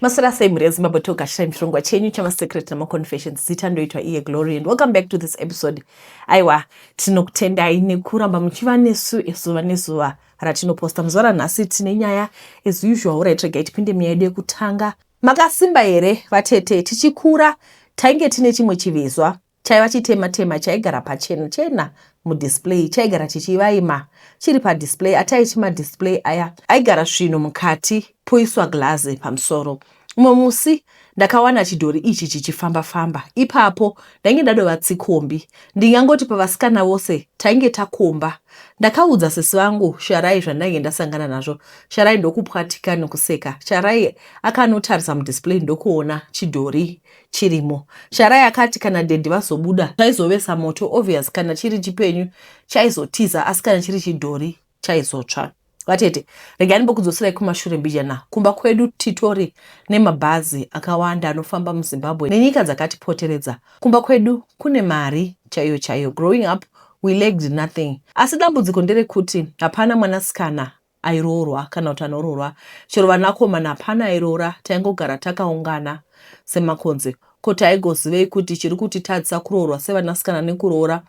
Maswera sei mhuri yeZimbabwe, togashira muchirongwa chenyu chamaSecret namaConfessions. Zita ndoitwa iye Glory and welcome back to this episode. Aiwa, tinokutendai nekuramba muchiva nesu zuva nezuva ratinoposta. Muzuva ranhasi tine nyaya as usual. Right, regai tipinde munyaya yedu yekutanga. Makasimba here vatete? Tichikura tainge tine chimwe chivezwa chaiva chitema tema chaigara pachena chena mudisplay, chaigara chichivaima chiri padisplay. Ataiti madisplay aya aigara zvinhu mukati poiswa glazi pamusoro. Umwe musi ndakawana chidhori ichi chichifamba famba. Ipapo ndainge ndadova tsikombi, ndingangoti pavasikana vose tainge takomba. Ndakaudza sisi vangu Sharai zvandainge ndasangana nazvo. Sharai ndokupwatika nekuseka. Sharai akanotarisa mudisplay ndokuona chidhori chirimo. Sharai akati kana daddy vazobuda chaizovesa moto, obvious kana chiri chipenyu chaizotiza asi kana chiri chidhori chaizotsva. Vatete, regai ndimbokudzoserai kumashure mbijana. Kumba kwedu titori nemabhazi akawanda anofamba muZimbabwe nenyika dzakatipoteredza. Kumba kwedu kune mari chaiyo chaiyo. Growing up we lacked nothing. Asi dambudziko nderekuti hapana mwanasikana airoorwa kana kuti anoroorwa. Chero vanakomana hapana airoora, taingogara takaungana semakonze. Ko taigozivei kuti chiri kutitadzisa kuroorwa sevanasikana nekuroora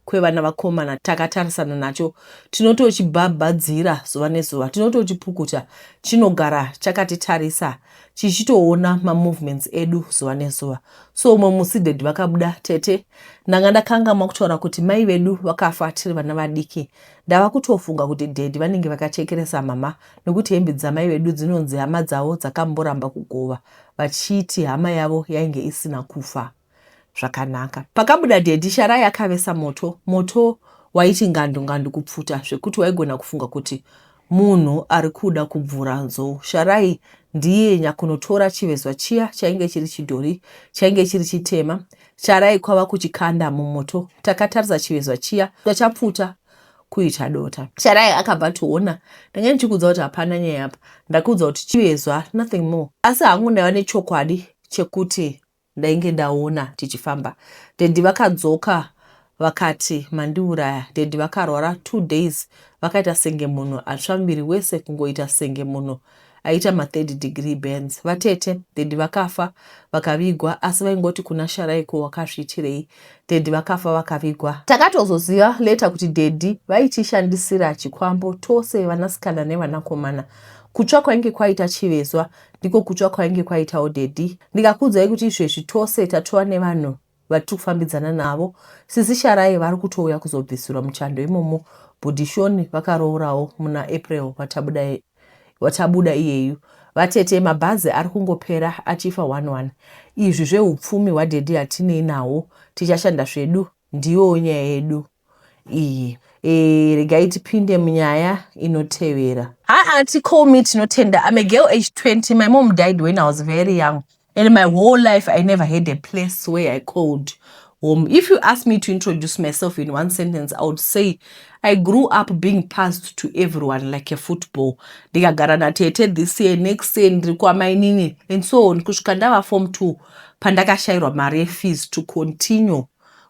kwevana vakomana takatarisana nacho? Tinotochibhabhadzira zuva nezuva, tinotochipukuta, chinogara chakatitarisa chichitoona mamovements edu zuva nezuva. So umwe musi daddy vakabuda. Tete, ndanga ndakangamwa kutaura kuti mai vedu vakafa tiri vana vadiki. Ndava kutofunga kuti daddy vanenge vakachekeresa mama nekuti hembe dzamai vedu dzinonzi hama dzavo dzakamboramba kugova vachiti hama yavo yainge isina kufa zvakanaka. Pakabuda daddy, Sharai akavesa moto. Moto waiti ngandu ngandu kupfuta zvekuti waigona kufunga kuti munhu ari kuda kubvura nzou. Sharai ndiye nyakunotora chivezwa chiya chainge chiri chidhori chainge chiri chitema. Sharai kwava kuchikanda mumoto. Takatarisa chivezwa chiya chapfuta kuita dota. Sharai akabva ationa, ndanga ndichikuudza kuti hapana nyaya apa. Ndakuudza kuti chivezwa, nothing more. Asi hangu ndaiva nechokwadi chekuti ndainge ndaona tichifamba. Daddy vakadzoka vakati mandiuraya. Daddy vakarwara 2 days, vakaita senge munhu atsva muviri wese, kungoita senge munhu aita mathird degree burns. Vatete, daddy vakafa vakavigwa, asi vaingoti kuna Sharai, "Ko wakazviitirei?" Daddy vakafa vakavigwa. Takatozoziva later kuti daddy vaitishandisira chikwambo tose vanasikana nevanakomana. Kutsva kwainge kwaita chivezwa ndiko kutsva kwainge kwaitawo daddy. Ndikakuudzai kuti izvezvi tose tatova nevanhu vatiri kufambidzana navo. Sisi Sharai vari kutouya kuzobvisirwa muchando imomo. Bhudhishoni vakaroorawo muna April watabuda iyeyu. Vatete, mabhazi ari kungopera achifa 11. Izvi zveupfumi hwadaddy hatinei nahwo, tichashanda zvedu, ndiyowo nyaya yedu iyi. Regai tipinde munyaya inotevera. Hi auntie, call me Tinotenda. I'm a girl aged 20. My mom died when I was very young and my whole life I never had a place where I called home. If you ask me to introduce myself in one sentence, I would say I grew up being passed to everyone like a football. Ndikagara natete this year, next year ndiri kwamainini and so on, kusvika ndava form 2 pandakashayirwa mari yefees to continue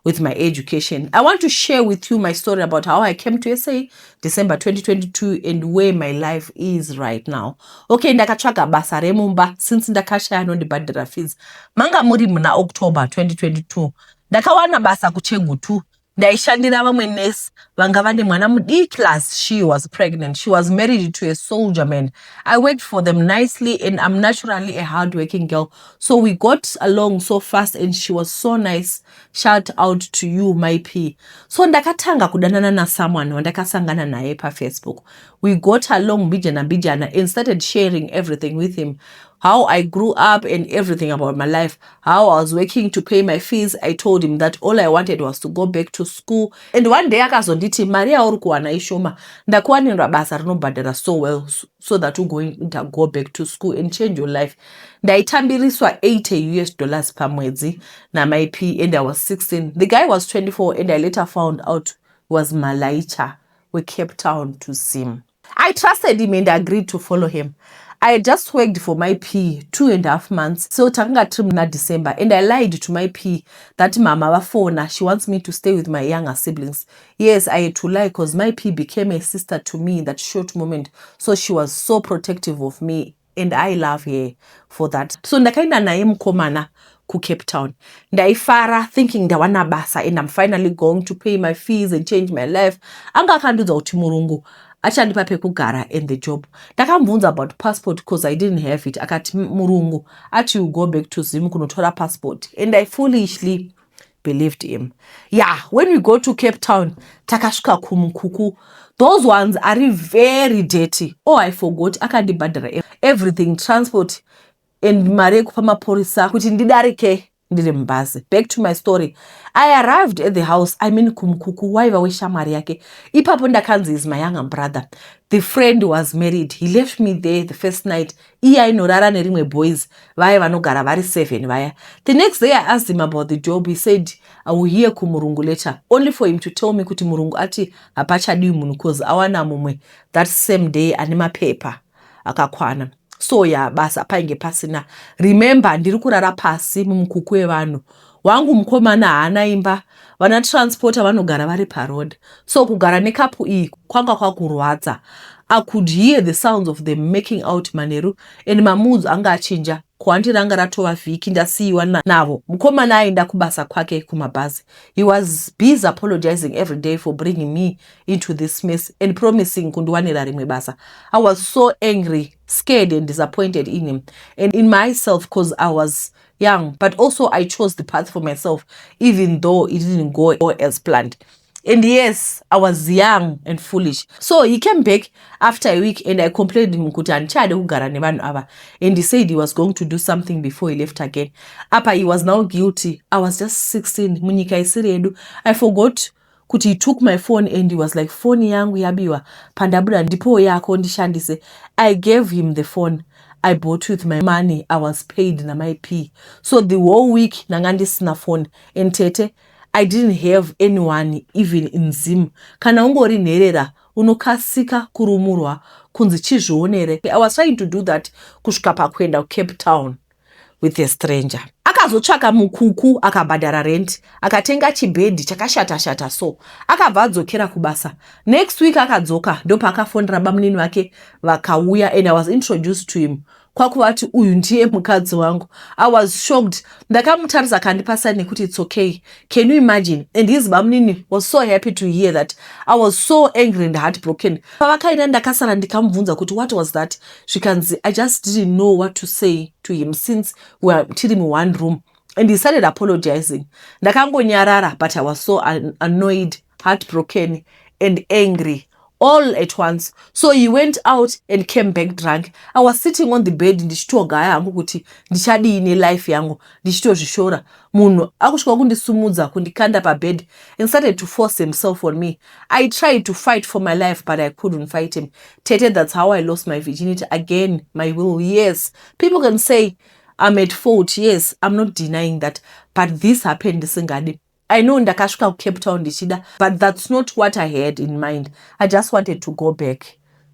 with my education. I want to share with you my story about how I came to SA December 2022 and where my life is right now. Okay, ndakatsvaga basa remumba since ndakashaya anondibhadhara fees. Manga muri muna October 2022. Ndakawana basa kuChegutu. Ndaishandira vamwe nurse vanga vane mwana mudiki, plus she was pregnant. She was married to a soldier man. I worked for them nicely and I'm naturally a hardworking girl, so we got along so fast and she was so nice. Shout out to you, my P. So ndakatanga kudanana nasomeone wandakasangana naye paFacebook. We got along mbijana mbijana and started sharing everything with him, how I grew up and everything about my life, how I was working to pay my fees. I told him that all I wanted was to go back to school. And one day akazonditi, "Mari yauri kuwana ishoma, ndakuwanirwa basa rinobhadhara so well so that you're going to go back to school and change your life." Ndaitambiriswa 80 US dollars pamwedzi namai P and I was 16. The guy was 24 and I later found out he was malaicha weCape Town to Zim. I trusted him and agreed to follow him. I had just worked for my P 2.5 months, so takanga tiri muna December, and I lied to my P that mama vafona, she wants me to stay with my younger siblings. Yes, I had to lie because my P became a sister to me in that short moment, so she was so protective of me. And I love her for that. So ndakaenda naye mukomana kuCape Town. Ndaifara, thinking ndawana basa and I'm finally going to pay my fees and change my life. Anga akandiudza kuti murungu achandipa pekugara and the job. Ndakamubvunza about passport because I didn't have it. Akati murungu ati you go back to Zim kunotora passport, and I foolishly believed him. Yeah, when we go to Cape Town, takasvika kumukuku. Those ones are very dirty. Oh, I forgot, akandibhadhara everything, transport and mari yekupa mapurisa kuti ndidarike ndiri mubhazi. Back to my story. I arrived at the house, I mean kumukuku waiva weshamwari yake. Ipapo ndakanzi is my younger brother. The friend was married. He left me there the first night. Iye ainorara nerimwe boys vaya vanogara vari seven vaya. The next day I asked him about the job. He said I will hear kumurungu later, only for him to tell me kuti murungu ati hapachadiwi munhu cause awana mumwe that same day ane mapepa akakwana. So ya, basa painge pasina. Remember, ndiri kurara pasi mumukuku wevanhu. Wangu mukomana haana imba. Vana transporter vanogara vari paroad, so kugara necouple iyi kwanga kwakurwadza. I could hear the sounds of them making out manheru, and mamoods anga achinja. Kuhandi ranga ratova vhiki ndasiyiwa navo. Mukomana aenda kubasa kwake kumabhazi. He was busy apologizing every day for bringing me into this mess and promising kundiwanira rimwe basa. I was so angry, scared and disappointed in him and in myself, because I was young, but also I chose the path for myself, even though it didn't go as planned. And yes, I was young and foolish. So he came back after a week and I complained him kuti handichade kugara nevanhu ava, and he said he was going to do something before he left again. Apa he was now guilty. I was just 16, munyika isiri yedu. I forgot kuti he took my phone and he was like, "Foni yangu yabiwa pandabuda, ndipo yako ndishandise." I gave him the phone I bought with my money I was paid namai P. So the whole week ndanga ndisina phone, and tete, I didn't have anyone even in Zim. Kana ungori nherera, unokasika kurumurwa kunzi chizvionere. I was trying to do that kusvika pakuenda kuCape Town with a stranger. Akazotsvaka mukuku, akabhadhara rent, akatenga chibhedhi chakashata-shata. So akabva adzokera kubasa. Next week akadzoka, ndopaakafonera bamunini vake vakauya, and I was introduced to him, kwakuvati, "Uyu ndiye mukadzi wangu." I was shocked. Ndakamutarisa, akandipasa nekuti it's okay. Can you imagine? And his bamunini was so happy to hear that. I was so angry and heartbroken. Pavakaenda, ndakasara ndikamubvunza kuti what was that. Zvikanzi I just didn't know what to say to him since we are tiri muone room, and he started apologizing. Ndakangonyarara, but I was so annoyed, heartbroken and angry all at once. So he went out and came back drunk. I was sitting on the bed ndichitogaya hangu kuti ndichadii nelife yangu, ndichitozvishora. Munhu akusvika kundisumudza, kundikanda pabed and started to force himself on me. I tried to fight for my life, but I couldn't fight him. Tete, that's how I lost my virginity again, my will. Yes, people can say I'm at fault. Yes, I'm not denying that, but this happened ndisingadi. I know ndakasvika kuCape Town ndichida, but that's not what I had in mind. I just wanted to go back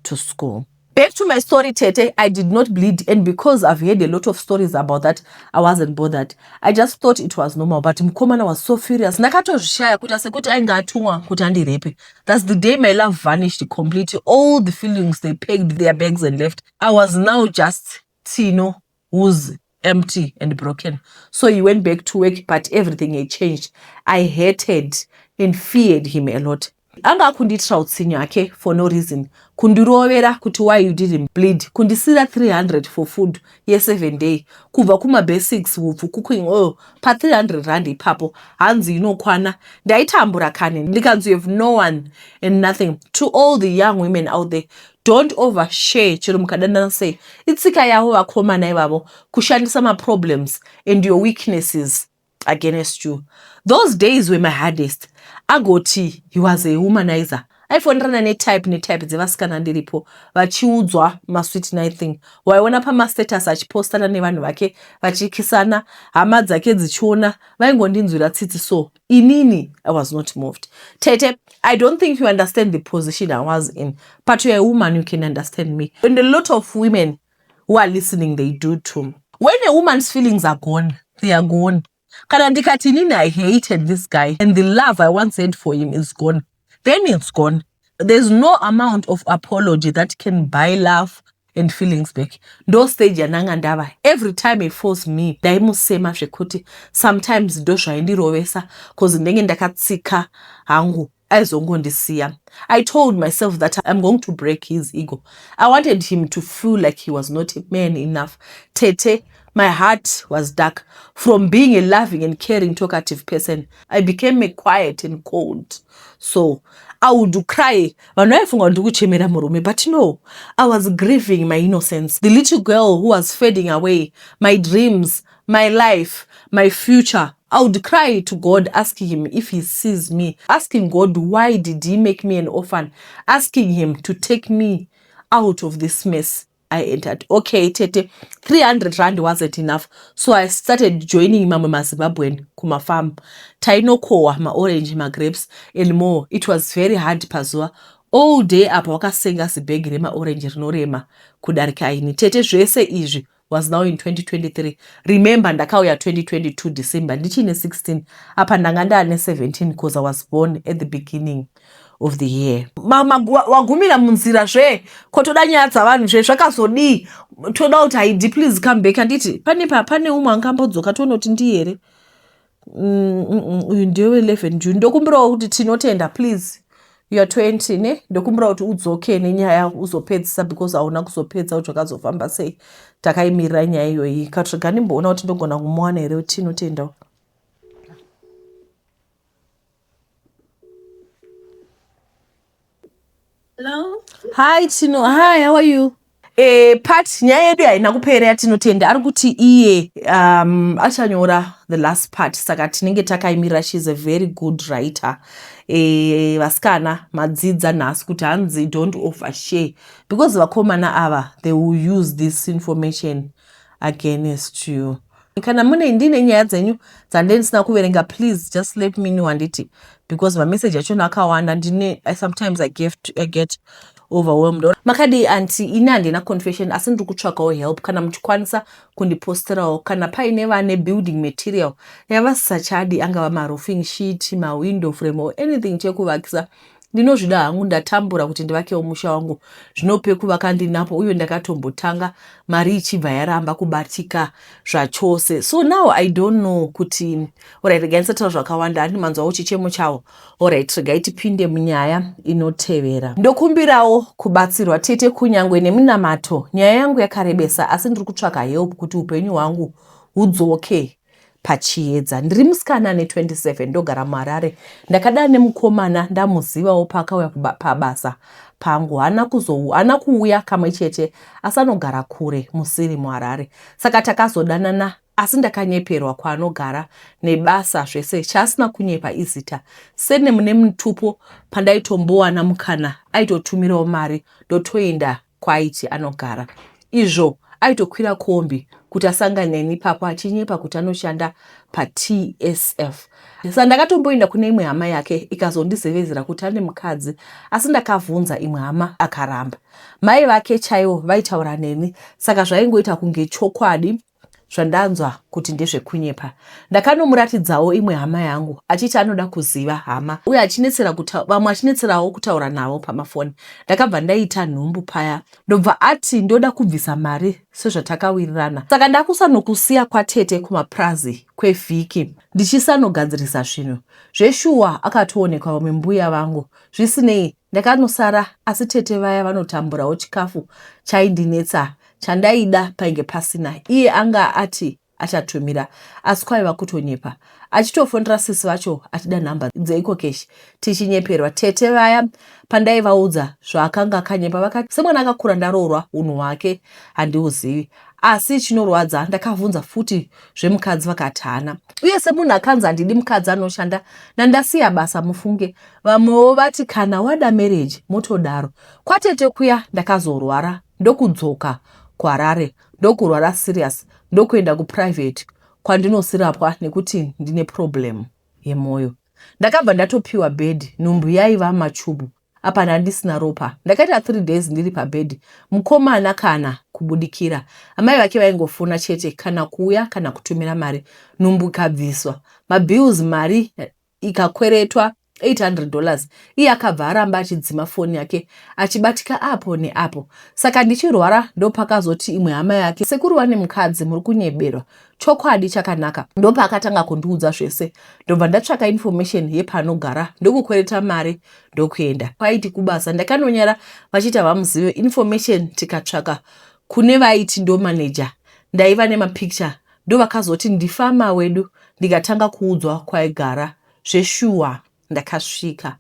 to school. Back to my story, tete. I did not bleed, and because I've heard a lot of stories about that, I wasn't bothered. I just thought it was normal, but mukomana was so furious. Ndakatozvishaya kuti sekuti ainge atumwa kuti andirepe. That's the day my love vanished completely. All the feelings, they packed their bags and left. I was now just Tino, who's empty and broken. So he went back to work, but everything had changed. I hated and feared him a lot. Anga akundiitira utsinye hake for no reason, kundirovera kuti why you didn't bleed, kundisira 300 for food ye7 day, kubva kumabasics, hupfu, cooking oil, pa300 rand ipapo hanzi inokwana. Ndaitambura kani. Ndikanzi you have no one and nothing. To all the young women out there, don't overshare. Chero mukadanana sei, itsika yavo vakomana ivavo kushandisa maproblems and your weaknesses against you. Those days were my hardest. Agoti he was a womanizer, aifonderana netype netype dzevasikana ndiripo, vachiudzwa masweet nothing. Waiona pamastatus achipostana nevanhu vake vachikisana, hama dzake dzichiona, vaingondinzwira tsitsi. So inini I was not moved. Tete, I don't think you understand the position I was in, but you're a woman, you can understand me, and a lot of women who are listening, they do too. When a woman's feelings are gone, they are gone. Kana ndikati inini I hated this guy and the love I once had for him is gone, then it's gone. There's no amount of apology that can buy love. and feelings back. Ndo stage yandanga ndava. Every time he force me ndaimusema zvekuti sometimes ndozvaindirovesa cause ndenge ndakatsika hangu aizongondisiya. I told myself that I'm going to break his ego. I wanted him to feel like he was not a man enough. Tete, my heart was dark. From being a loving and caring talkative person, I became a quiet and cold. So I would cry. Vanhu vaifunga kuti ndikuchemera murume, but no, I was grieving my innocence. The little girl who was fading away, my dreams, my life, my future. I would cry to God asking him if he sees me, asking God why did he make me an orphan, asking him to take me out of this mess I entered. Okay, tete, 300 rand wasn't enough. So I started joining mamwe maZimbabwean kumafarm. Tainokohwa maorange, magrapes and more. It was very hard pazuva. All day apa wakasenga zibhegi remaorange rinorema kudarika ini. Tete, zvese izvi was now in 2023. Remember ndakauya 2022 December ndichine 16. Apa ndanga ndaane 17 because I was born at the beginning of the year. Wagumira munzira zve kotoda nyaya dzavanhu zve zvakazodii toda kuti haidi please come back handiti pane pa pane umwe angambodzoka tonoti ndiye here uyu ndewe 11 June ndokumbirawo kuti tinotenda please you are 20 ne ndokumbira kuti udzoke nenyaya uzopedzisa because hauna kuzopedza kuti zvakazofamba sei takaimirira nyaya iyoyi katsvaga ndimboona kuti ndogona kumuwana here tinotendawo. Hello? Hi Tino, hi, how are you? Part nyaya yedu haina kupera yatinotenda ari kuti iye achanyora the last part saka tinenge takaimirira. She is a very good writer. Vasikana madzidza nhasi kuti hanzi don't overshare because vakomana ava they will use this information against you. Kana mune ndine nyaya dzenyu dzande ndisina kuverenga please just let me know handiti because mameseji achona akawanda ndine sometimes I get overwhelmed. Makadii aunty ini handina confession asi ndiri kutsvakawo help kana muchikwanisa kundiposterawo kana paine vane building material yavasisachadi angava maroofing sheet mawindow frame or anything chekuvakisa ndinozvida hangu ndatambura kuti ndivakewo musha wangu zvinope kuvaka ndinapo uye ndakatombotanga mari ichibva yaramba kubatika zvachose. So now I don't know kuti alright regai ndisataura zvakawanda handi manzwawo chichemo chavo. Alright regai tipinde munyaya inotevera. Ndokumbirawo kubatsirwa tete kunyangwe neminamato. Nyaya yangu yakarebesa asi ndiri kutsvaka help kuti upenyu hwangu hudzoke pachiedza. Ndiri musikana ane 27 ndogara muHarare. Ndakadana nemukomana ndamuzivawo paakauya pabasa pangu. Haana kuuya kamwe chete asi anogara kure musiri muHarare. Saka takazodanana asi ndakanyeperwa kwaanogara nebasa zvese chaasina kunyepa izita. Sene mune mutupo pandaitombowana mukana aitotumirawo mari ndotoenda kwaaiti anogara. Izvo aitokwira kombi kuti asangane neni ipapo achinyepa kuti anoshanda paTSF. Saka ndakatomboenda kune imwe hama yake ikazondizevezera kuti ane mukadzi asi ndakavhunza imwe hama akaramba. Mai vake chaivo vaitaura neni saka zvaingoita kunge chokwadi zvandanzwa kuti ndezvekunyepa. Ndakanomuratidzawo imwe hama yangu achiti anoda kuziva hama uye achinetsera vamwe achinetserawo kutaura navo pamafoni. Ndakabva ndaita nhumbu paya ndobva ati ndoda kubvisa mari sezvatakawirirana. Saka ndakusanokusiya kwatete kumapurazi kwevhiki ndichisanogadzirisa zvinhu. Zveshuwa akatoonekwa vamwe mbuya vangu. Zvisinei ndakanosara asi tete vaya vanotamburawo chikafu chaindinetsa chandaida painge pasina. Iye anga ati achatumira asi kwaiva kutonyepa. Achitofonera sisi vacho achida nhamba dzeEcocash tichinyeperwa. Tete vaya pandaivaudza zvaakanga akanyepa vakati semwana akakura ndaroorwa unhu hwake handiuzivi. Asi chinorwadza ndakavhunza futi zvemukadzi vakati haana. Uye semunhu akanzi handidi mukadzi anoshanda nandasiya basa mufunge. Vamwewo vati kana wada marriage motodaro. Kwatete kuya ndakazorwara ndokudzoka kuHarare ndokurwara serious ndokuenda kuprivate kwandinosirapwa nekuti ndine problem yemoyo. Ndakabva ndatopiwa bed nhumbu yaiva machubhu apa ndandisina ropa. Ndakaita 3 days ndiri pabed mukomana kana kubudikira. Amai vake vaingofona chete kana kuuya kana kutumira mari. Nhumbu ikabviswa. Mabills mari ikakweretwa. $800 iye akabva aramba achidzima foni yake achibatika apo neapo. Saka ndichirwara ndopakazoti imwe hama yake, sekuru vane mukadzi muri kunyeberwa chokwadi chakanaka. Ndopaakatanga kundiudza zvese ndobva ndatsvaka information yepanogara ndokukwereta mari ndokuenda kwaiti kubasa. Ndakanonyara vachiti havamuzive information tikatsvaka kune vaiti ndomanager ndaiva nemapicture ndovakazoti ndifama wedu ndikatanga kuudzwa kwaigara zveshuwa. Ndakasvika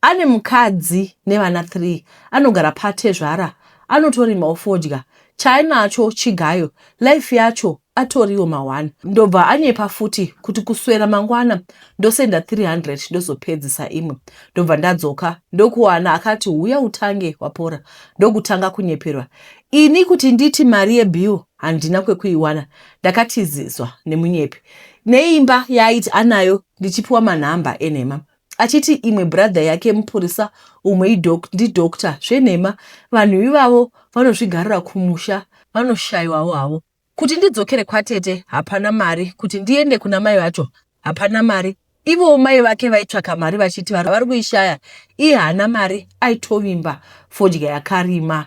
ane mukadzi nevana 3 anogara patezvara anotorimawo fodya chaainacho chigayo life yacho atoriwo ma1 ndobva anyepa futi kuti kuswera mangwana ndosenda 300 ndozopedzisa imwe ndobva ndadzoka ndokuwana akati huya utange wapora ndokutanga kunyeperwa ini kuti nditi mari yebill handina kwekuiwana ndakatiziswa nemunyepi neimba yaaiti anayo ndichipiwa manhamba enhema achiti imwe brother yake mupurisa umwe ndidoctor zvenhema vanhu ivavo vanozvigarira kumusha vanoshayiwawo havo kuti ndidzokere kwatete hapana mari kuti ndiende kuna mai vacho hapana mari ivowo mai vake vaitsvaka mari vachiti vari kuishaya iye haana mari aitovimba fodya yakarima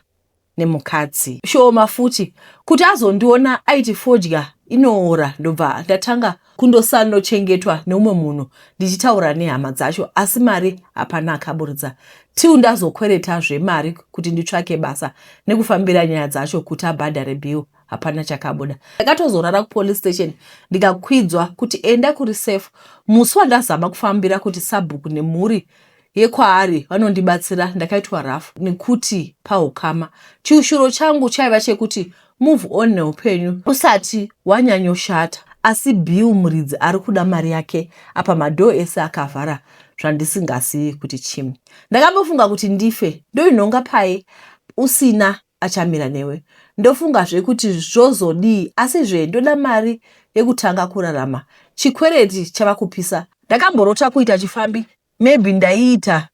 nemukadzi shoma futi kuti azondiona aiti fodya inoora ndobva ndatanga kundosanochengetwa neumwe munhu ndichitaura nehama dzacho asi mari hapana akaburitsa till ndazokweretazve mari kuti nditsvake basa nekufambira nyaya dzacho kuti abhadhare bill hapana chakabuda ndakatozorara kupolice station ndikakwidzwa kuti enda kuri safe musi wandazama kufambira kuti sabhuku nemhuri yekwaari vanondibatsira ndakaitwa rafu nekuti paukama chiushuro changu chaiva chekuti move on neupenyu usati wanyanyoshata asi bill muridzi ari kuda mari yake apa madoor ese akavhara zvandisingazivi kuti chii ndakambofunga kuti ndife ndoinhonga pai usina achamira newe ndofungazve kuti zvozodii asizve ndoda mari yekutanga kurarama chikwereti chava kupisa ndakamborota kuita chifambi maybe ndaiita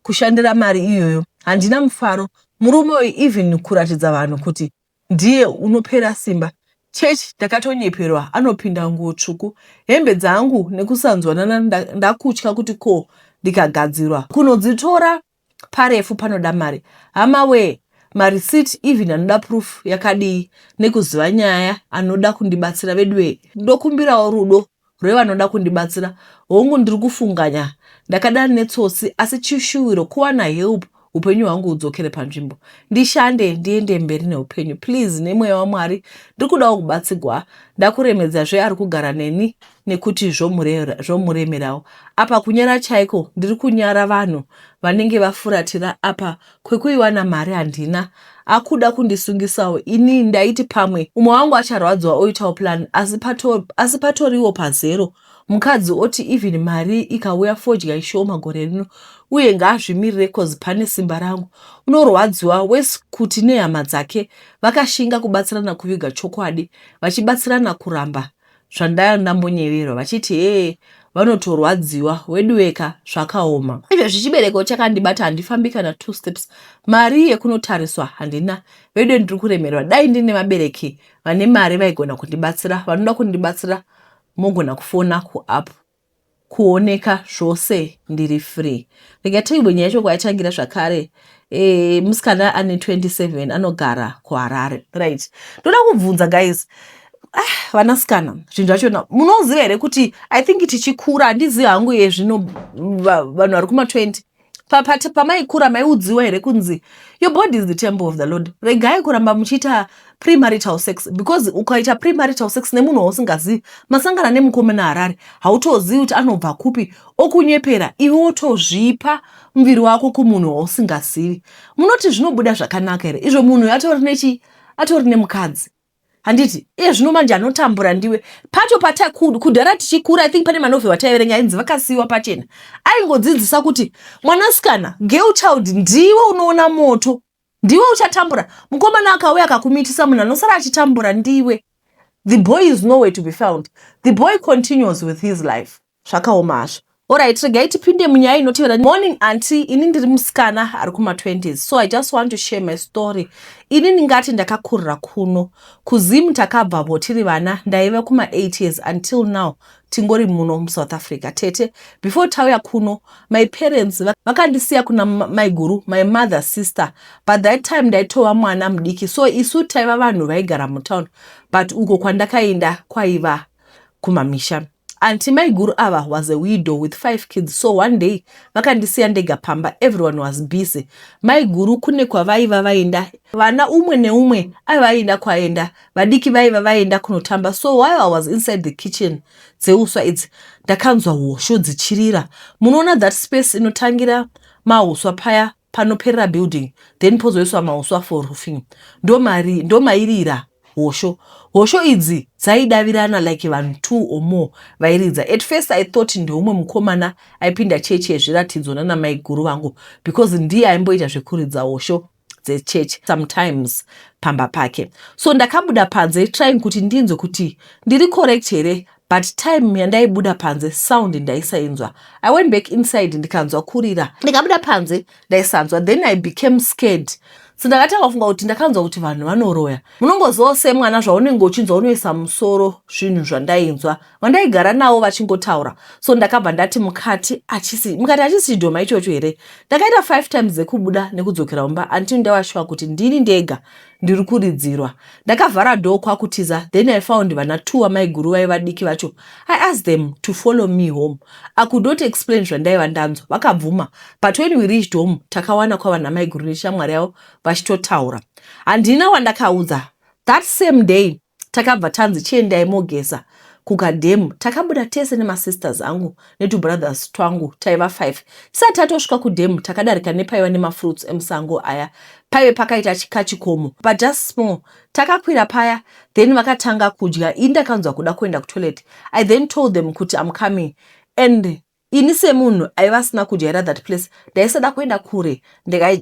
kushandira mari iyoyo handina mufaro murume uyu even kuratidza vanhu kuti ndiye unopera simba chechi ndakatonyeperwa anopinda nguo tsvuku hembe dzangu nekusanzwanana ndakutya kuti ko ndikagadzirwa kunodzitora parefu panoda mari hama wee mareceipt even anoda proof yakadii nekuziva nyaya anoda kundibatsira veduwee ndokumbirawo rudo rwevanoda kundibatsira hongu ndiri kufunganya ndakadana netsotsi asi chishuwiro kuwana help upenyu hwangu hudzokere panzvimbo ndishande ndiende mberi neupenyu please nemweya wamwari ndiri kudawo kubatsigwa ndakuremedzazve ari kugara neni nekuti zvomuremerawo apa kunyara chaiko ndiri kunyara vanhu vanenge vafuratira apa kwekuiwana mari handina akuda kundisungisawo ini ndaiti pamwe umwe wangu acharwadziwa oitawo plan asi, pato, asi patoriwo pazero mukadzi oti even mari ikauya fodya ishoma gore rino uye ngaazvimirire cause pane simba rangu unorwadziwa wesi kuti nehama dzake vakashinga kubatsirana kuviga chokwadi vachibatsirana kuramba zvandaya ndambonyeverwa vachiti hee vanotorwadziwa weduweka zvakaoma izvezvi chibereko chakandibata handifambi kana two steps mari yekunotariswa handina veduwe ndiri kuremerwa dai ndine vabereki vane mari vaigona kundibatsira vanoda kundibatsira mogona kufona kuapp kuoneka zvose ndiri free rega tiibwe nyaya yacho kwayatangira zvakare e, musikana ane 27 anogara kuharare right ndoda kubvunza guys ah, vanasikana zvinhu zvachona munoziva here kuti i think tichikura handizivi hangu yezvino vanhu vari kuma20 pamaikura maiudziwa here kunzi your body is the temple of the lord regai kuramba muchiita premarital sex because ukaita premarital sex nemunhu wausingazivi masangana nemukomana harare hautozivi kuti anobva kupi okunyepera iwe wotozvipa muviri wako kumunhu wausingazivi munoti zvinobuda zvakanaka here izvo munhu atori nechi atori nemukadzi handiti iye zvino manje anotambura ndiwe pacho patakudhara tichikura i think pane manovhel ataiverenga ainzi vakasiyiwa pachena aingodzidzisa kuti mwanasikana girl child ndiwe unoona moto ndiwe uchatambura mukomana akauya akakumitisa munhu anosara achitambura ndiwe the boy is nowhere to be found the boy continues with his life zvakaoma hazvo. Alright, regai tipinde munyaya inotevera. Morning auntie, ini ndiri musikana ari kuma-20s, so I just want to share my story. Ini ndingati ndakakurira kuno kuZim. Takabvapo tiri vana, ndaiva kuma-8 years. Until now tingori muno muSouth Africa. Tete, before tauya kuno, my parents vakandisiya kuna maiguru, my mother sister, but that time ndaitova mwana mudiki. So isu taiva vanhu vaigara mutown, but uko kwandakaenda kwaiva kumamisha. Auntie, maiguru ava was a widow with five kids. So one day vakandisiya ndega pamba. Everyone was busy, maiguru kune kwavaiva vaenda, vana umwe neumwe aivaenda kwaenda, vadiki vaiva vaenda kunotamba. So while I was inside the kitchen dzeuswa idzi, ndakanzwa hosho dzichirira. Munoona that space inotangira mauswa paya panoperera building, then pozoiswa mauswa for roofing? Ndomairira hosho. Hosho idzi dzaidavirana like vanhu two or more vairidza. At first I thought ndeumwe mukomana aipinda chechi yezviratidzo nanamaiguru vangu, because ndiye aimboita zvekuridza hosho dzechechi sometimes pamba pake. So ndakabuda panze trying kuti ndinzwe kuti ndiri correct here, but time yandaibuda panze, sound ndaisainzwa. I went back inside, ndikanzwa kurira. Ndikabuda panze, ndaisanzwa. Then I became scared. So ndakatanga kufunga kuti ndakanzwa kuti vanhu vanoroya. Munongozivawo semwana zvaunenge uchinzwa, unoisa musoro zvinhu zvandainzwa vandaigara navo vachingotaura. So ndakabva ndati mukati achisi mukati hachisi chidhoma ichocho here? Ndakaita five times dzekubuda nekudzokera mumba until ndava sure kuti ndini ndega ndiri kuridzirwa. Ndakavhara door kwakutiza. Then I found vana two vamaiguru vaiva diki vacho. I asked them to follow me home. I could not explain zvandaiva ndanzwa. Vakabvuma, but when we reached home, takawana kwava namaiguru neshamwari yavo vachitotaura. Handina wandakaudza. That same day takabva tanzi chiendai mogeza kukadhemu. Takabuda tese nemasisters angu netubrothers twangu, taiva 5. Tisati tatosvika kudhemu, takadarika nepaiva nemafruits emusango aya. Paive pakaita kachikomo, but just small. Takakwira paya, then vakatanga kudya. Ini ndakanzwa kuda kuenda kutoilet. I then told them kuti I'm coming, and ini semunhu aiva asina kujaira that place, ndaisada kuenda kure,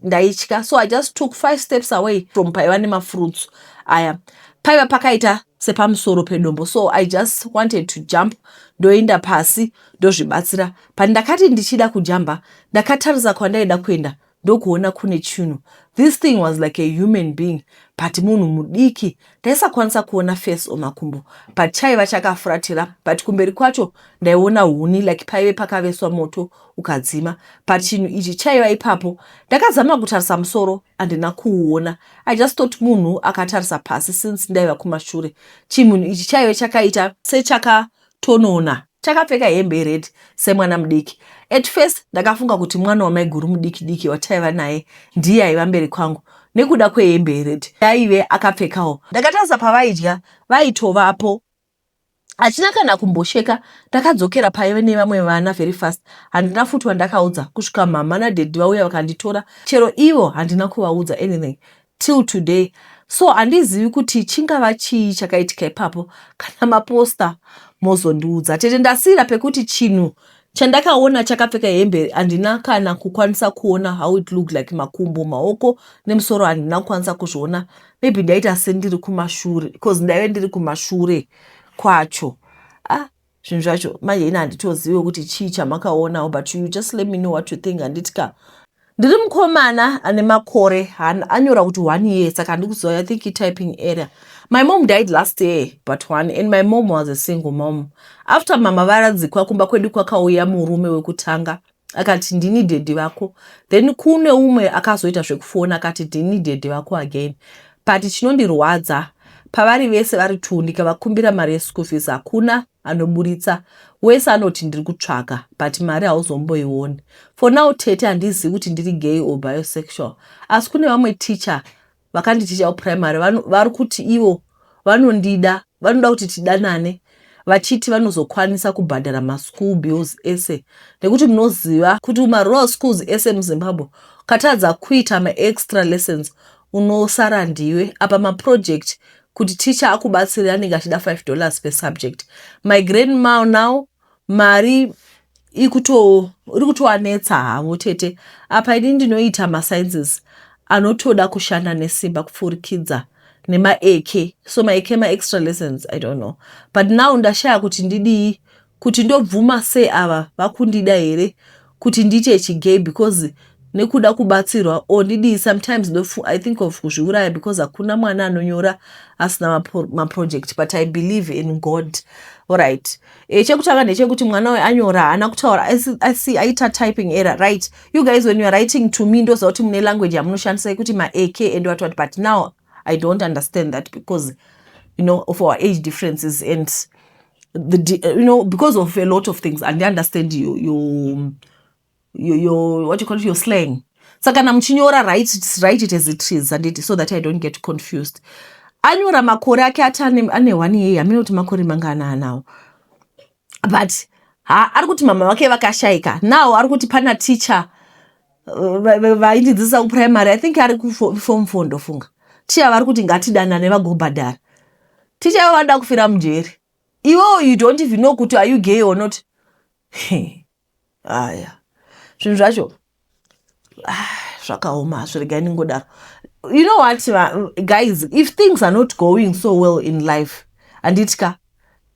ndaitya. So I just took five steps away from paiva nemafruits aya. Paiva pakaita sepamusoro pedombo, so I just wanted to jump ndoenda pasi ndozvibatsira. Pandakati ndichida kujamba, ndakatarisa kwandaida kuenda, ndokuona kune chinhu. This thing was like a human being, but munhu mudiki. Ndaisakwanisa kuona face or makumbo, but chaiva chakafuratira, but kumberi kwacho ndaiona huni, like paive pakaveswa moto ukadzima, but chinhu ichi chaiva ipapo. Ndakazama kutarisa musoro, handina kuuona. I just thought munhu akatarisa pasi since ndaiva kumashure. Chimunhu ichi chaive chakaita sechakatonona, chakapfeka hembe yered semwana mudiki. At first ndakafunga kuti mwana wamaiguru mudiki diki wataiva naye ndiye aiva mberi kwangu nekuda kwehembe yered aive akapfekawo. Ndakatarisa pavaidya, vaitovapo, hachina kana kumbosheka. Ndakadzokera paive nevamwe vana very fast. Handina futi wandakaudza kusvika mama nadaddy vauya vakanditora. Chero ivo handina kuvaudza anything till today. So handizivi kuti chingava chii chakaitika ipapo. Kana maposta mozondiudza. Tete, ndasiyira pekuti chinhu chandakaona chakapfeka hembe, handina kana kukwanisa kuona how it looked like, makumbo, maoko nemusoro handina kukwanisa kuzviona. Maybe ndaita sendiri kumashure because ndaive ndiri kumashure kwacho. Ah, zvinhu zvacho manje ini handitozive kuti chii chamakaonawo, but you just let me know what you think, handiti ka? Ndiri mukomana ane makore, anyora kuti 1 year, saka handikuziva. I think ityping error. My mom died last year but one, and my mom was a single mom. After mama varadzikwa, kumba kwedu kwakauya murume wekutanga, akati, "Ndini daddy vako." Then kune umwe akazoita zvekufona, akati, "Ndini daddy vako again." But chinondirwadza, pavari vese vari two, ndikavakumbira mari yeschool fees, hakuna anoburitsa. Wese anoti, "Ndiri kutsvaka," but mari hauzomboioni. For now tete, handizivi kuti ndiri gay or bisexual, asi kune vamwe teacher vakanditicha kuprimary vari kuti ivo vanondida, vanoda kuti tidanane, vachiti vanozokwanisa kubhadhara maschool bills ese, nekuti munoziva kuti marural schools ese muZimbabwe, ukatadza kuita maextra lessons, unosara ndiwe. Apa maproject, kuti ticha akubatsire, anenge achida $5 per subject. My grandma now, mari iri kutovanetsa havo tete. Apa ini ndinoita masciences anotoda kushanda nesimba kupfurikidza nemaeke, so maeke, maextra lessons, I don't know. But now ndashaya kuti ndidii. Kuti ndobvuma sei, ava vakundida here kuti ndiite chigay because nekuda kubatsirwa or ndidii? Sometimes I think of kuzviuraya because hakuna mwana anonyora asina maproject, but I believe in God. Alright, chekutanga ndechekuti mwana uyu anyora, haana kutaura. I see aita typing error, right? You guys, when you are writing to me, ndoziva kuti mune language yamunoshandisa yekuti maak and what what, but now I don't understand that because of our age differences and the you know because of a lot of things. And understand you your, what you call it, your slang. Saka kana muchinyora, write it as it is, handiti, so that I don't get confused. Anyora makore ake, ati ane 1 year, hamene kuti makore mangana anawo, but ha, ari kuti mama vake vakashayika. Now ari kuti pana teacher vaindidzidzisa kuprimary, I think ari kuform 4 ndofunga. Ticha vari kuti ngatidanane, vagobhadhara. Ticha ivo vanoda kufira mujeri. Iwewo you don't even know kuti are you gay or not. Aya, zvinhu zvacho, ah, zvakaoma. Zviregai ningodaro. You know what, guys, if things are not going so well in life, handitya,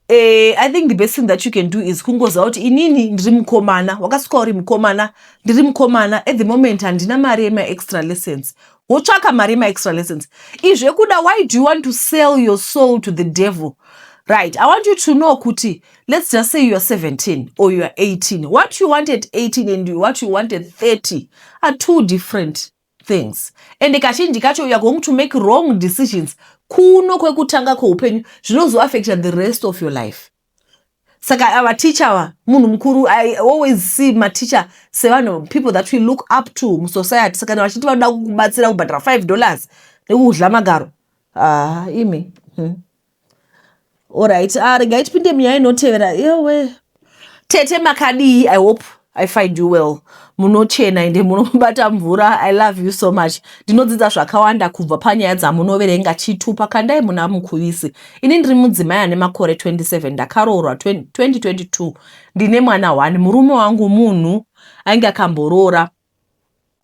I think the best thing that you can do is kungoziva kuti inini ndiri mukomana, wakasvika uri mukomana, ndiri mukomana at the moment, handina mari yemaextra lessons, wotsvaka mari yemaextra lessons. Izvekuda, why do you want to sell your soul to the devil, right? I want you to know kuti let's just say you are 17 or you are 18. What you want at 18 and what you want at 30 are two different things, and kazhinji kacho you are going to make wrong decisions kuno kwekutanga kweupenyu zvinozoaffecta the rest of your life. Saka ava teacher ava, munhu mukuru, I always see maticha sevanhu, people that we look up to musociety. Saka kana vachiti vanoda kukubatsira kubhadhara $5 nekudya magaro, ah, imi. Alright, ah, regai tipinde munyaya inotevera. Iwe tete, makadii? I hope I find you well. Munochena ende munobata mvura. I love you so much. Ndinodzidza zvakawanda kubva panyaya dzamunoverenga. Chitupa kandai muna mukuvisi. Ini ndiri mudzimai ane makore 27, ndakaroorwa 2022, ndine mwana 1. Murume wangu munhu ainge akamboroora,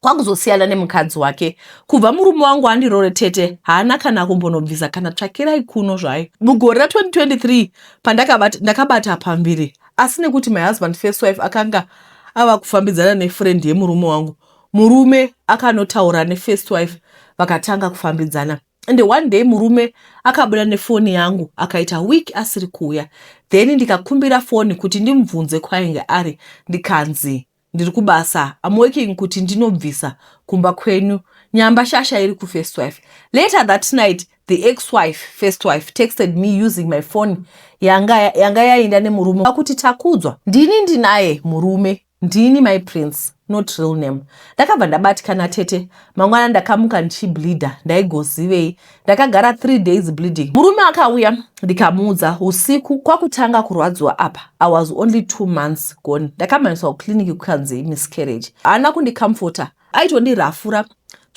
kwakuzosiyana nemukadzi wake. Kubva murume wangu andiroore, tete, haana kana kumbonobvisa kana tsvakirai kuno zvayo. Mugore ra2023 pandakabata pambiri, asi nekuti my husband first wife akanga ava kufambidzana nefriend yemurume wangu, murume akanotaura nefirst wife, vakatanga kufambidzana. And one day murume akabuda nefoni yangu, akaita week asiri kuuya. Then ndikakumbira foni kuti ndimubvunze kwainge ari, ndikanzi ndiri kubasa, am working, kuti ndinobvisa kumba kwenyu nyamba shasha iri kufirst wife. Later that night, the ex-wife, first wife, texted me using my phone yanga yaenda nemurume kuti takudzwa, ndini ndinaye murume, ndini my prince, not real name. Ndakabva ndabatikana, tete. Mangwana ndakamuka ndichibleeda, ndaigozivei? Ndakagara 3 days bleeding. Murume akauya, ndikamuudza usiku, kwakutanga kurwadziwa. Apa I was only 2 months gone. Ndakamhanyiswa kukliniki, kukanzi miscarriage. Haana kundicomforta, aitondirafura.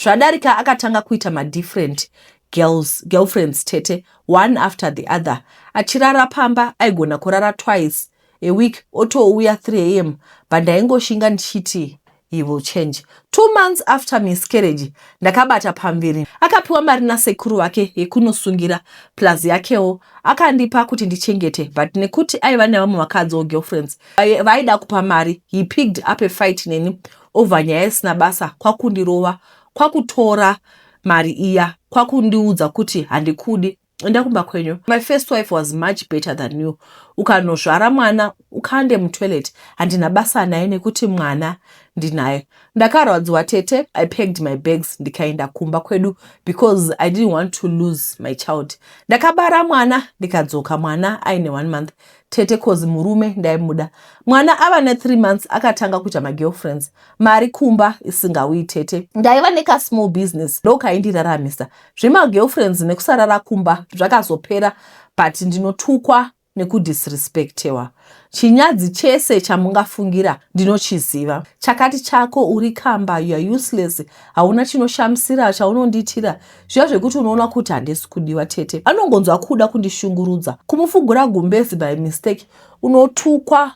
Zvadarika, akatanga kuita madifferent girls, girlfriends, tete, one after the other, achirara pamba. Aigona kurara twice a week, otouya 3 a.m., but ndaingoshinga ndichiti he will change. 2 months after miscarriage, ndakabata pamviri. Akapiwa mari nasekuru vake yekunosungira, plus yakewo akandipa kuti ndichengete, but nekuti aiva nevamwe vakadzi girlfriends vaida kupa mari, he picked up a fight neni over nyaya isina basa, kwakundirova, kwakutora mari iya, kwakundiudza kuti handikudi, enda kumba kwenyu, my first wife was much better than you, ukanozvara mwana ukande mutoilet, handina basa naye nekuti mwana ndinaye. Ndakarwadziwa, tete. I packed my bags, ndikaenda kumba kwedu because I didn't want to lose my child. Ndakabara mwana, ndikadzoka mwana aine one month, tete, cause murume ndaimuda. Mwana ava ne3 months, akatanga kuita magirlfriends, mari kumba isingauyi. Tete, ndaiva nekasmall business ndokaindiraramisa. Zvemagirlfriends nekusarara kumba zvakazopera, but ndinotukwa nekudisrespectewa. Chinyadzi chese chamungafungira ndinochiziva. Chakati chako uri kamba, you are useless, hauna chinoshamisira chaunondiitira. Zviya zvekuti unoona kuti handisi kudiwa, tete. Anongonzwa kuda kundishungurudza, kumufugura gumbezi by mistake, unotukwa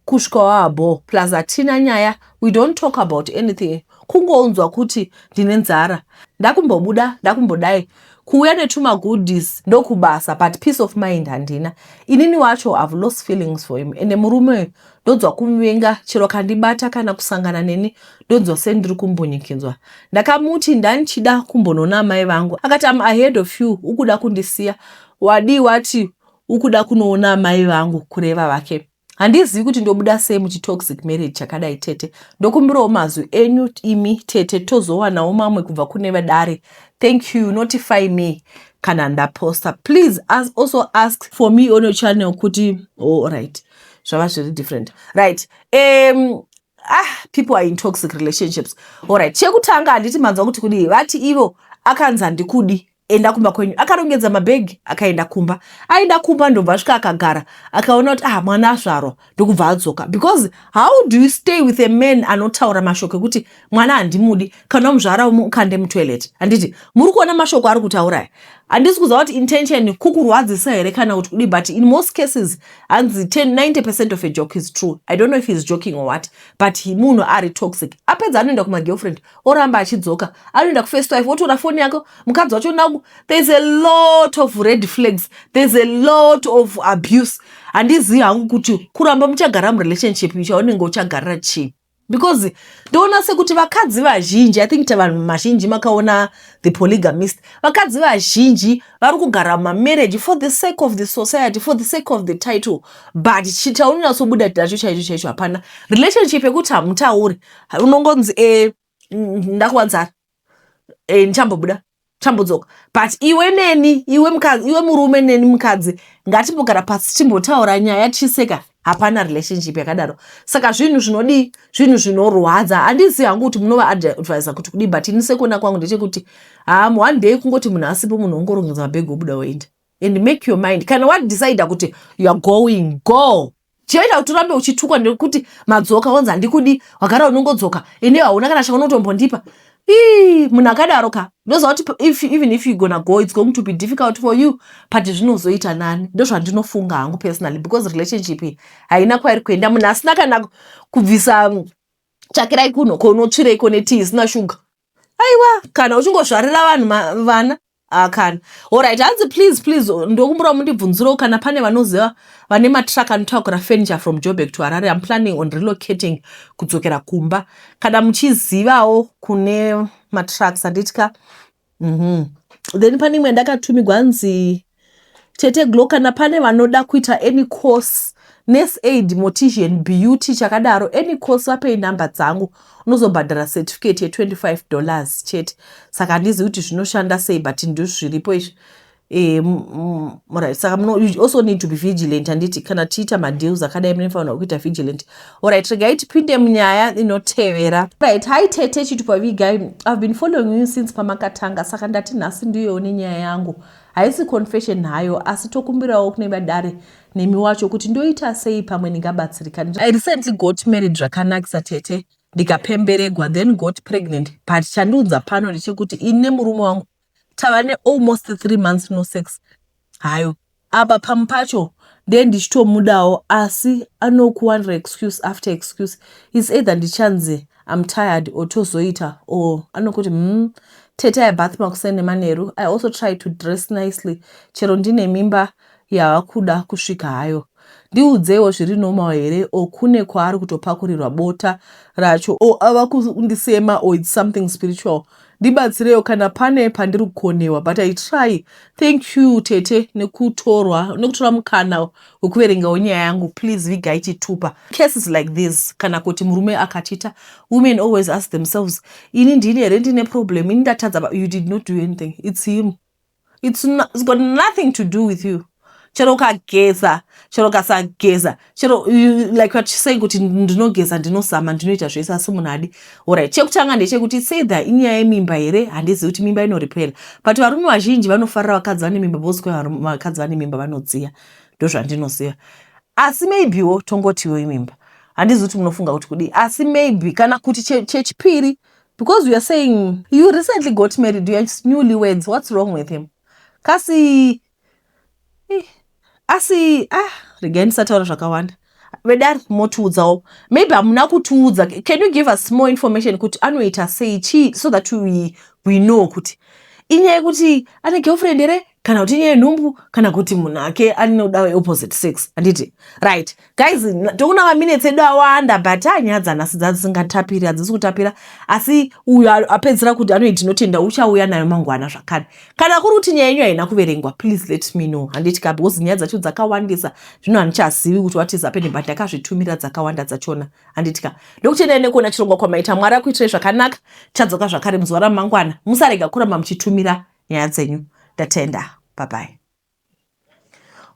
kusvika wabo. Plus hatina nyaya, we don't talk about anything. Kungonzwa kuti ndine nzara, ndakumbobuda, ndakumbodai. Kuuya netumagoodies ndokubasa, but peace of mind handina. Inini wacho have lost feelings for him. Ende murume ndonzwa kumuvenga, chero kandibata kana kusangana neni ndonzwa sendiri kumbunyikidzwa. Ndakamuti ndandichida kumbonoona amai vangu, akati, "Am ahead of you, ukuda kundisiya wadii wati ukuda kunoona amai vangu," kureva vake. Handizivi kuti ndobuda sei muchitoxic marriage chakadai. Tete, ndokumbirawo mazwi enyu imi tete, tozowanawo mamwe kubva kune vadare. Thank you. Notify me kana ndaposta, please. As also ask for me on your channel kuti, oh, right, zvava zviri different, right? Ah, people are in toxic relationships. Allright, chekutanga, handiti manzwa kuti kudii? Vati ivo akanzi, "Handikudi, enda kumba kwenyu." Akarongedza mabhegi, akaenda kumba. Aenda kumba, ndobva asvika, akagara, akaona kuti, ah, mwana azvarwa, ndokubva adzoka. Because how do you stay with a man anotaura mashoko ekuti mwana handimudi, kana muzvara mukande mutoilet? Handiti muri kuona mashoko ari kutauraya? Handisi kuziva kuti intention kukurwadzisa here kana kuti kudi, but in most cases hanzi 90% of a joke is true. I don't know if he's joking or what, but munhu ari toxic. Apedza anoenda kumagirlfriend, oramba achidzoka, anoenda kufirst wife, otora foni yako mukadzi wacho naku. There's a lot of red flags, there's a lot of abuse. Handizivi hangu kuti kuramba muchagara murelationship chaunenge uchagarira chii, because ndoona sekuti vakadzi vazhinji, I think vanhu mazhinji makaona The Polygamist, vakadzi vazhinji vari kugara mumamarriage for the sake of the society, for the sake of the title, but chaunonyatsobuda nacho chaicho chaicho hapana. Relationship yekuti hamutauri, unongonzi, "Ndakuwanzara, ndichambobuda, chambodzoka," but iwe neni, iwe mukadzi, iwe murume neni mukadzi, ngatimbogara pasi timbotaura nyaya tichiseka. Hapana relationship yakadaro. Saka zvinhu zvinodii? Zvinhu zvinorwadza. Handizivi hangu kuti munovaadvisa kuti kudii, but ini sekuona kwangu ndechekuti ha, one day kungoti munhu asipo, munhu ongorongedza mabhegi, obuda, woenda. And make your mind. Kana wadecida kuti you are going, go. Chioita kuti urambe uchitukwa ndekuti madzoka, wanzi, "Handikudi," wagara unongodzoka, ine hauna kana chaunotombondipa. Ii, munhu akadaro ka, ndoziva kuti even if you gonna go, it's going to be difficult for you, but zvinozoita nani. Ndozvandinofunga hangu personally, because relationship iyi haina kwairi kuenda. Munhu asina kana kubvisa tsvakirai kuno kounotsvireiko netii isina shuga? Aiwa, kana uchingozvarira vanhu vana, kana. Allright, hanzi, "Please, please, ndokumbura mundibvunzirewo kana pane vanoziva vane matruck anotakura furniture from Joburg to Harare. I'm planning on relocating, kudzokera kumba. Kana muchizivawo kune matrucks," handiti ka? Then pane imwe ndakatumigwa, nzi, "Tete Glo, kana pane vanoda kuita any course, nurse aid, mortician, beauty, chakadaro, any course, vapei namba dzangu, unozobhadhara certificate ye$25 chete." Saka handizivi kuti zvinoshanda sei, but ndozviripo izvi. Right, saka you also need to be vigilant, handiti? Kana tiita madeals akadai, munofanira kuita vigilant. Allright, regai tipinde munyaya inotevera. Right. "Hi tete, Chitupa Vigai. I've been following you since pamakatanga, saka ndati nhasi ndiyowo nenyaya yangu. Haisi confession hayo, asi tokumbirawo kune vadare nemi wacho kuti ndoita sei, pamwe ndingabatsirika. I recently got married zvakanakisa tete, ndikapemberegwa, then got pregnant. But chandiudza pano ndechekuti ini nemurume wangu tava nealmost 3 months no sex hayo. Apa pamwe pacho ndee ndichitomudawo, asi anokuwanira excuse after excuse. Is either ndichanzi I'm tired, or tozoita, or anokuti, Tete, I bath makuseni nemanheru. I also try to dress nicely chero ndine mimba yava kuda kusvika hayo. Ndiudzeiwo, zviri normal here, or kune kwaari kutopakurirwa bota racho, or ava kundisema, or it's something spiritual? Ndibatsirewo kana pane pandiri kukonewa, but I try. Thank you tete nekutorwa nekutora mukana wekuverengawo nyaya yangu. Please vigai chitupa." Cases like this, kana kuti murume akachita, women always ask themselves, "Ini ndini here ndine problem? Ini ndatadza?" You did not do anything. It's him. It's got nothing to do with you. Chero ukageza, chero ukasageza, chero like what saying kuti ndinogeza, ndinosama, ndinoita zvese, asi munhu adi. Allright, chekutanga ndechekuti seither inyaya yemimba here? Handizivi kuti mimba inoripera, but varume vazhinji vanofarira vakadzi vane mimba, because vakadzi vane mimba vanodziya, ndozvandinoziva. Asi maybewo tongotiwo imimba, handizivi kuti munofunga kuti kudii, asi maybe kana kuti chechipiri, because you are saying you recently got married, you are newly weds, what's wrong with him? Kasi asi, ah, regai ndisataura zvakawanda. Vedari, motiudzawo. Maybe hamuna kutiudza. Can you give us more information kuti anoita sei, chii, so that we know kuti Inyaya yekuti ane girlfriend here, kana kuti inyaya yenhumbu, kana kuti munhu ake anoda opposite sex, handiti? Right guys, tokuna maminutes edu awanda, but anyaya dzanhasi dzadzisingatapiri, hadzisi kutapira. Asi uyo apedzisira kuti anoiti tinotenda, uchauya nayo mangwana zvakare. Kana kuri kuti nyaya yenyu haina kuverengwa, please let me know, handiti ka? Because nyaya dzacho dzakawandisa zvino, handichazivi kuti what is happening, but ndakazvitumira dzakawanda dzachona, handiti ka? Ndokutendai nekuona chirongwa kwamaita. Mwari akuitirai zvakanaka. Chadzoka zvakare muzuva ramangwana. Musarega kuramba muchitumira nyaya dzenyu. Ndatenda, bye bye.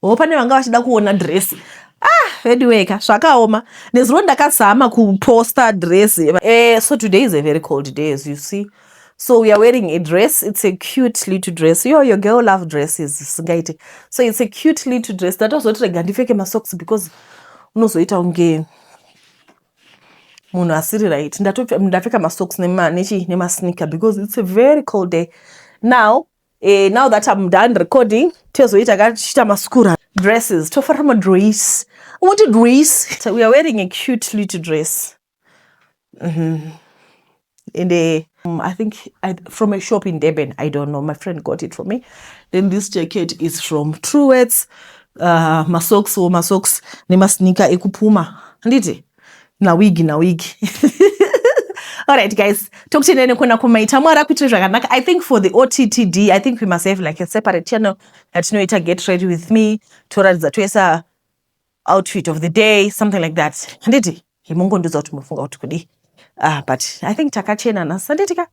O, pane vanga vachida kuona dress. Ah, anyway ka, zvakaoma. Nezuro ndakazama kuposta dress. So today is a very cold day, as you see, so we are wearing a dress. It's a cute little dress. Yo, your girl love dresses singaite. So it's a cute little dress. Ndatozoti rega ndipfeke masocks because unozoita kunge munhu asiri right. Ndapfeka masocks nemasneaker because it's a very cold day now. Now that I'm done recording, tozoita kachiita maschool dresses, tofarira madress. What a dress! So we are wearing a cute little dress And I think from a shop in Durban, I don't know, my friend got it for me. Then this jacket is from Truworths. Masocks or masocks nemasneaker ekuPuma, handiti? Nawigi, nawigi. Alright guys, tokutendai nekuona kumaita. Mwari akuitire zvakanaka. I think for the OTTD, I think we must have like a separate channel yatinoita get ready with me, toratidza, toisa outfit of the day, something like that, handiti? Mungondiudza kuti mufunga kuti kudii. But I think takachena nhasi, handiti ka?